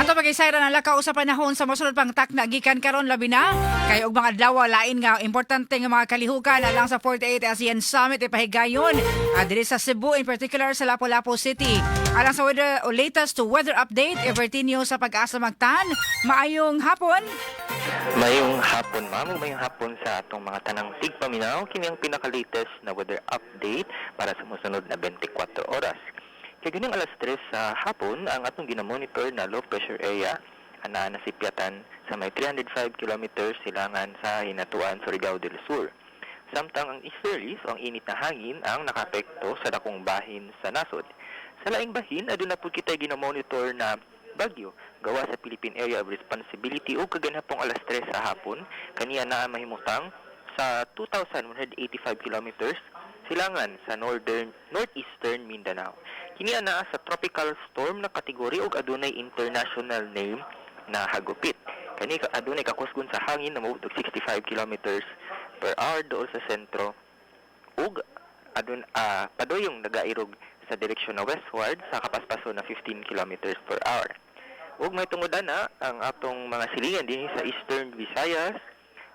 Ato pag-isayra na lakaw sa panahon sa mosunod pang takna gikan karon, labi na kay og mga adlaw lain nga importante nga mga kalihukan alang sa 48 ASEAN Summit ipahigayon diri sa Cebu, in particular sa Lapu-Lapu City. Alang sa weather o latest to weather update, Evertinio sa Pag-asa Mactan. Maayong hapon. Mayong hapon, ma'am, ug mayong hapon sa atong mga tanang tigpaminaw. Kini ang pinaka-latest na weather update para sa mosunod na 24 oras. Kay ganing alas 3 sa hapon, ang atong ginamonitor na low pressure area anaa nasipyatan sa may 305 kilometers silangan sa Hinatuan, Surigao del Sur. Samtang ang easterlies o ang init na hangin ang nakapekto sa dakong bahin sa nasod. Sa laing bahin, aduna pud kitay ginamonitor na bagyo gawa sa Philippine Area of Responsibility ug kaganhapong alas 3 sa hapon kaniya naa mahimutang sa 2,185 kilometers silangan sa northern northeastern Mindanao. Kini anaa sa tropical storm na kategory ug adunay international name na Hagupit. Kani adunay kakusgon sa hangin na moabot og 65 kilometers per hour dool sa sentro ug adun paduyong nagairog sa direksyon na westward sa kapaspason na 15 kilometers per hour. Ug may tungod ana, ang atong mga silingan dinhi sa Eastern Visayas,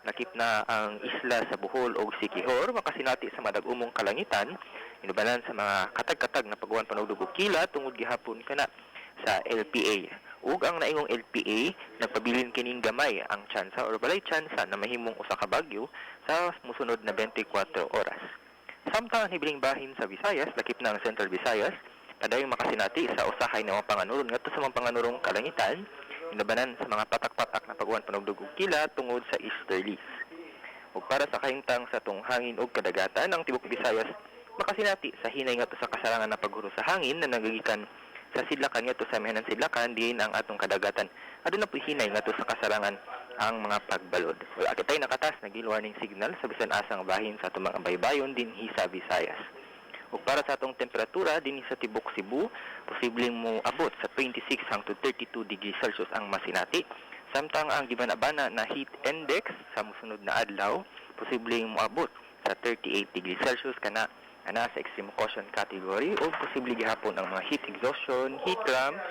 lakip na ang isla sa Bohol ug Siquijor, makasinati sa madag-umong kalangitan inubanan sa mga katag-katag na paguwan, panugdog ug kilat tungod gihapon kana sa LPA. Ug ang naingong LPA nagpabilin kining gamay ang tsansa or balay tsansa na mahimong usa ka bagyo sa musunod na 24 oras. Samtang ang hibiling bahin sa Visayas, lakip na ang Central Visayas, padayong makasinati sa usahay na mga panganuron ngadto sa mga panganurong kalangitan, inubanan sa mga patak-patak na paguwan, panugdog ug kilat tungod sa easterlies. Ug para sa kahimtang sa atong hangin ug kadagatan, ang tibok Visayas makasinati sa hinay ngadto sa kasarangan na paghuro sa hangin na nagagikan sa sidlakan ngadto sa amihanan sidlakan, diin ang atong kadagatan aduna po'y hinay ngadto sa kasarangan ang mga pagbalod. Wala kitay nakatas na gale warning signal sa bisan asang bahin sa atong mga baybayon dinhi sa Visayas. Ug para sa atong temperatura dinhi sa tibok Cebu, posibleng moabot sa 26 hangtod 32 degrees Celsius ang masinati. Samtang ang gibanabana na heat index sa mosunod na adlaw, posibleng moabot sa 38 degrees Celsius, kana ana sa extreme caution category o posible gihapon ang mga heat exhaustion, heat cramps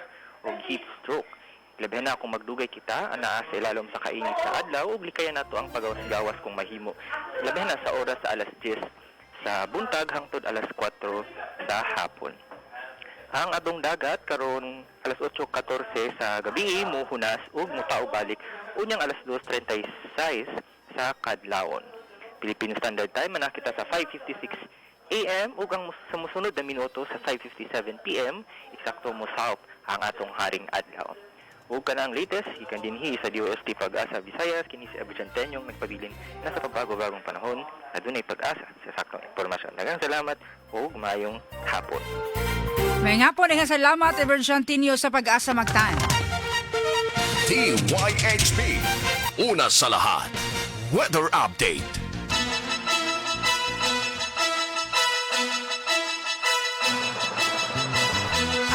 o heat stroke. Labi na kung magdugay kita anaa sa ilalom sa kainit sa adlaw ug likayan nato ang pagawas-gawas kung mahimo. Labi na sa oras sa alas 10 sa buntag hangtod alas 4 sa hapon. Ang atong dagat karon alas 8:14 sa gabi muhunas ug mutao balik unyang alas 2:36 sa kadlawon. Philippine Standard Time, manakita sa 5:56 AM ug ang sa mosunod na minuto sa 5:57 PM eksakto mosawp ang atong haring adlaw. Ug kana ang latest gikan dinhi sa DOST Pag-asa Visayas, kini si Abby Tenyong nagpabilin na sa pabago-bagong panahon adunay pag-asa sa saktong impormasyon. Daghang salamat ug maayong hapon. May nga po, nga salamat, Evergentinio sa Pag-asa Mactan. DYHP. Una sa lahat. Weather Update.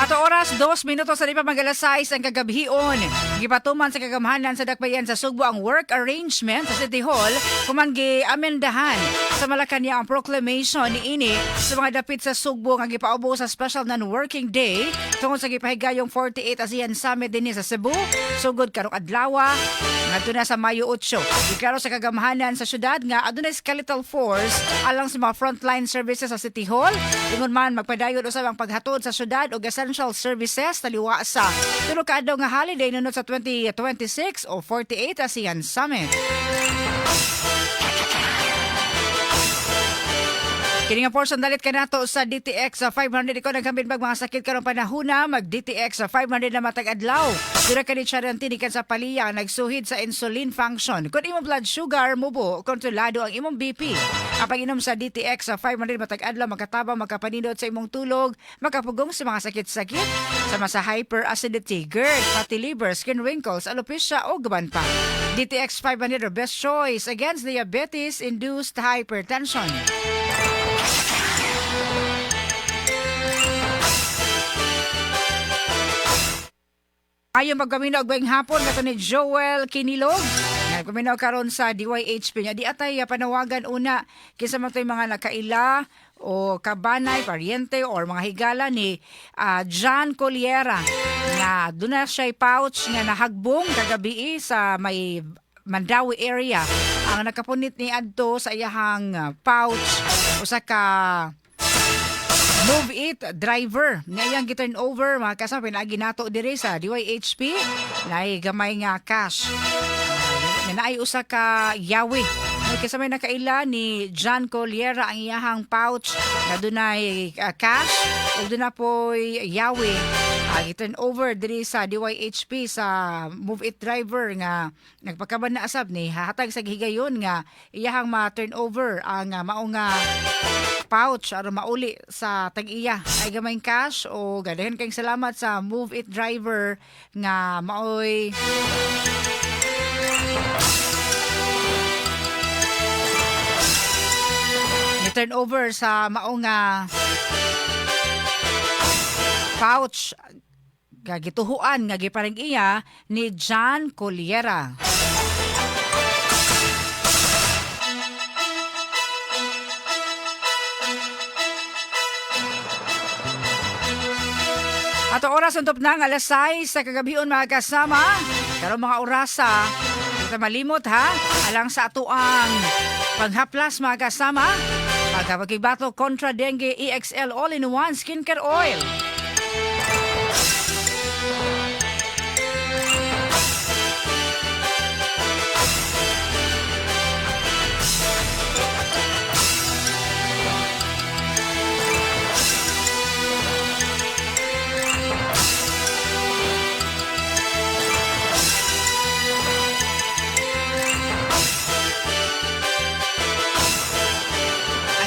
Ato oras, 2 minuto sa lipa mag alas 6 ang kagabhion. Gipatuman sa kagamhanan sa Dakbayan sa Sugbo ang work arrangement sa City Hall human giamendahan sa Malacañang ang proclamation niini sa mga dapit sa Sugbo nga gipaubo sa special non-working day tungod sa gipahigayong 48 ASEAN Summit dinhi sa Cebu sugod karong adlaw ngadto na sa Mayo 8. Giklaro sa kagamhanan sa syudad nga adunay skeletal force alang sa mga frontline services sa City Hall. Ingon man, magpadayon usab ang paghatod sa syudad og essential services taliwa sa tulo ka adlaw nga holiday nunod sa 2026 o 48 ASEAN Summit. Kini nga portion dalit kanato sa DTX sa 500. Ikaw nagkambit bag mga sakit karong panahona, mag DTX sa 500 na matag adlaw. Dura kani siya tinikan sa Paliya nagsuhid sa insulin function. Kung imong blood sugar mubo, kontrolado ang imong BP. Ang pag-inom sa DTX sa 500 matag adlaw makatabang, makapanindot sa imong tulog, makapugong sa mga sakit-sakit, sama sa hyperacidity, GERD, fatty liver, skin wrinkles, alopecia o gaban pa. DTX 500, the best choice against diabetes-induced hypertension. Ayo maggamino og buing hapon kato ni Joel Kinilog nga Nagpaminaw karon sa DYHP nya di atay panawagan una kinsa man to'y mga nakaila o kabanay, paryente or mga higala ni John Coliera nga duna siya pouch nga nahagbong kagabi sa may Mandaue area. Ang nakapunit ni adto sa iyahang pouch usa ka Move It driver nga iyang gi-turn over, mga kasama, pinaagi nato diri sa DYHP, naay gamay nga cash nga naay usa ka yawi. May kasama nakaila ni John Coliera ang iyahang pouch nga dunay cash ug duna poy yawi. Gi-turn over diri sa DYHP sa Move It driver nga nagpakaban na asab ni hahatag sa gihigayon nga iyahang ma-turn over ang mao nga pouch aron mauli sa tag-iya ay gamay cash o gadayon kayong salamat sa Move It driver nga maoy ni turn over sa mao nga pouch nga gituhuan nga giparing iya ni John Coliera. Ato oras untop na ang alas 6 sa kagabion, mga kasama. Pero mga orasa, kita malimot ha, alang sa atuang panghaplas, mga kasama. Pagkapakibato kontra dengue EXL All-in-One Skincare Oil.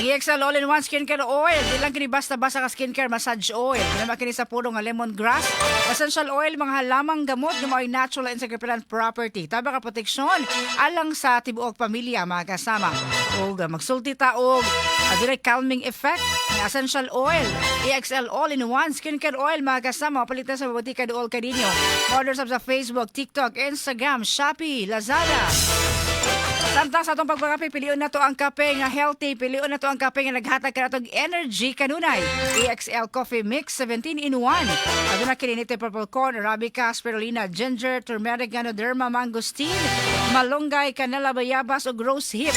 Ang EXL All-in-One Skincare Oil, di lang kini basta-basta ka skincare massage oil. Di kini sa puro nga lemongrass, essential oil, mga halamang gamot nga mao'y natural and repellent property. Taba ka proteksyon alang sa tibuok pamilya, mga kasama. Og magsulti ta og adunay calming effect nga essential oil. EXL All-in-One Skincare Oil, mga kasama. Palitan sa botika duol kaninyo. Order sa Facebook, TikTok, Instagram, Shopee, Lazada. Samtang sa atong pagpakape, piliun na to ang kape nga healthy, piliun na to ang kape nga naghatag kanatong energy kanunay. EXL Coffee Mix 17 in 1. Aduna kini nite purple corn, arabica, spirulina, ginger, turmeric, ganoderma, mangosteen, malunggay, kanela, bayabas ug rose hip.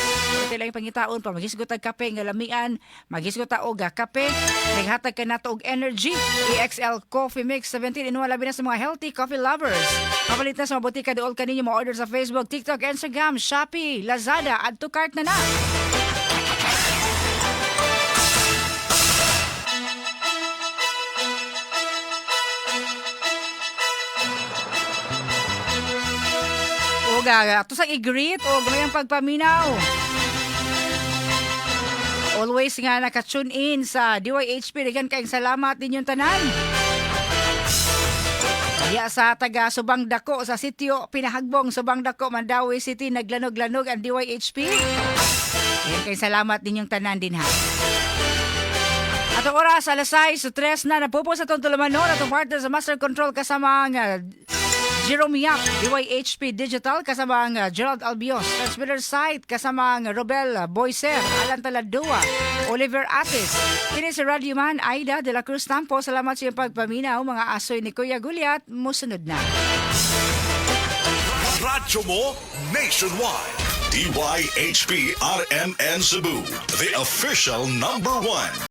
Ito lang pangitaon pa maghisgot og kape nga lamian, maghisgot ta og kape naghatag kanato og energy. EXL Coffee Mix 17 in 1, labi na sa mga healthy coffee lovers. Kapalit na sa mga botika duol kaninyo, mo order sa Facebook, TikTok, Instagram, Shopee, Lazada, add to cart na na. Og ato sa i-greet og mayang pagpaminaw. Always nga naka-tune in sa DYHP. Daghan kayong salamat ninyong tanan. Diya sa taga Subang Dako sa sitio Pinahagbong, Subang Dako, Mandaue City, naglanog-lanog ang DYHP. Daghan kayong salamat ninyong tanan din ha. Atong oras, alas 6, 3 na, napupo sa itong tulumanon, atong partner sa Master Control kasama ang Jerome Yap, DYHP Digital, kasama ang Gerald Albios, Transmitter Site, kasama ang Robel Boyser, Alan Taladua, Oliver Atis. Kini si Radio Man, Aida de la Cruz Tampo. Salamat sa iyong pagpaminaw, mga asoy ni Kuya Gulyat. Musunod na. Radyo mo nationwide. DYHP RMN Cebu, the official number one.